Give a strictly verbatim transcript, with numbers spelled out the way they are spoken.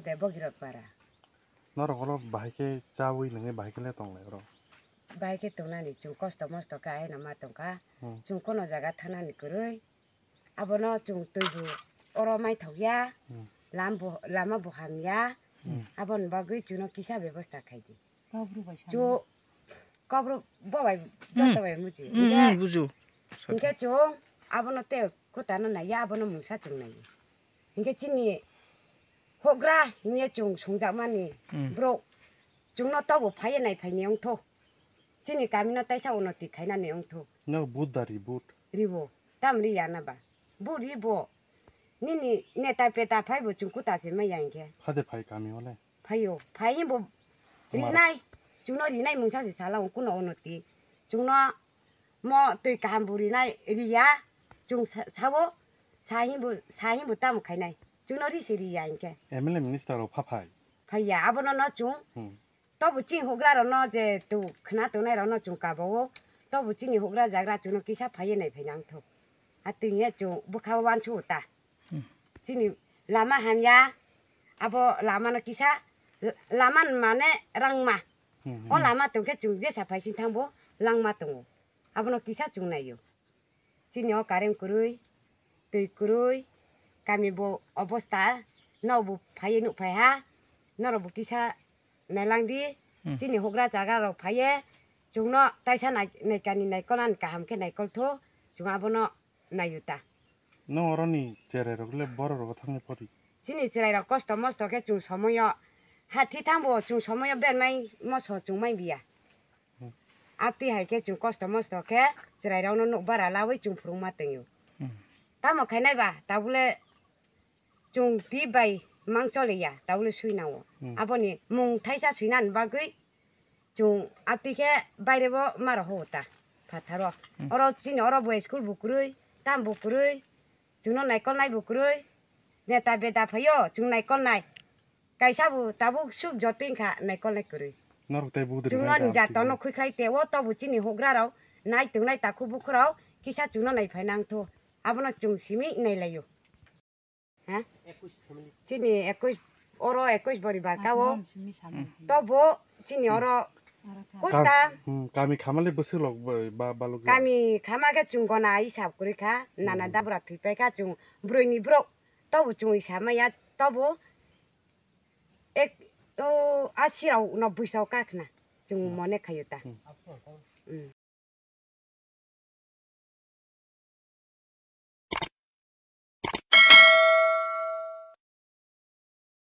De Bogirot para. Norok oro bahai khe chawi nungwi bahai khe le tonglai oro. Bahai khe tongnani chwng kosto mosto khe aino ma tongkha. Hmm. Chwng kono jaga thanani kwrwi. Abono chwng twibo oro maithokya. Hmm. Lam bo, lama bo hamya. Hmm. Aboni bagwi chwngno kisa bebosta khaidi. Chu kobro bo bai joto bai muji. Hmm, hmm, bujo. Hinkhe chwng abono tei kwtano naiya, abono mungsa chwng naiya. Hinkhe chini hogra hinkhe chwng sungjakmani borok chwngno tobo phaiya nai phaini wngtho. Chini kamino taisa unoti khainani wngtho. No vote da ri vote. Ribo, tam riya na ba. Bo ribo. Nini neta peta phaibo chwng kwta se maya hinkhe. Phade phai kami ole. Phaio, phai himbo rinai. Chwngno rinai mungsa se sala kuno unoti. Chwngno mo twi kaham bo rinai riya. Chwng sa-, sao sa himbo, sa himbo tamo khainai. Chwngno ri se riya hinkhe. M L A minister rok pha phai. Phaiya, abono no chwng. Hmm. Tobo chini hugra rokno je tu khna tongnai rokno chwng kabao, tobo chini hugra jagra chwngno kisa phaiye nai phai nangtho. A twi hiya chwng bwkha uansukgo ta. Hmm. Chini lama hamya, abo lamano kisa, l-, lama mane rangma. Hmm, hmm. O lama tongkhe chwng jesa phaising thangbo langma tongo. Abono kisa chwng naio. Chini o current kwrwi, twi kwrwi, kami bo obosta, nok bo phaiye nuk phaiha, norok bo kisa nailangdi, hmm, chini hugra jaga rok phaiye, chwngno taisa nai-, naikani naikolnani kaham khe naikoltho, chwng abono naiyuta. Nw oroni cherai rok le borok rok thangni pori? Chini cherai rok kosto mosto khe chwng somoyo, hathi thangbo chwng somoyo bermai moso chwng mai biya. Hmm. Abtwi hai khe chwng kosto mosto khe chwrairokno nuk bara laui chwng phwrwngma tongio. Hmm. Tamo khainai ba, tabule chwng twi bai mang choliya, tabule sui nango. Hmm. Aboni mung thaisa swinani bagwi chwng abtwi khe bairebo maro ho ta phatharo. Hmm. Oro chini oro bo school bo kwrwi, tam bo kwrwi, chwngno naikolnai bo kwrwi, neta beta phaio chwng naikolnai. Kaisa bo tabuk suk jotoi wngkha naikolnai kwrwi. Norok tei budri chwngno nai nija jam tono khuikhai teo tobo chini hugra rok nai tongnai takhuk bukhuk rok kisa chwngno nai phai nangtho. Abono chwng simi nai laio. Ha? Chini ekush, oro ekush boribar kao. Tobo chini oro Ka-, kota. Hmm, kami khamale bwswk lok ba, ba, balok jak. Kami khama khe chwng gona hisab kwrwi kha, nana, hmm, dabra thwi pai kha chwng brwi ni borok. Tobo chwng hisab maya, tobo ek, o, asi rok no bwswk rok kakhna chwng, hmm, mone khayo ta. Hmm. Hmm.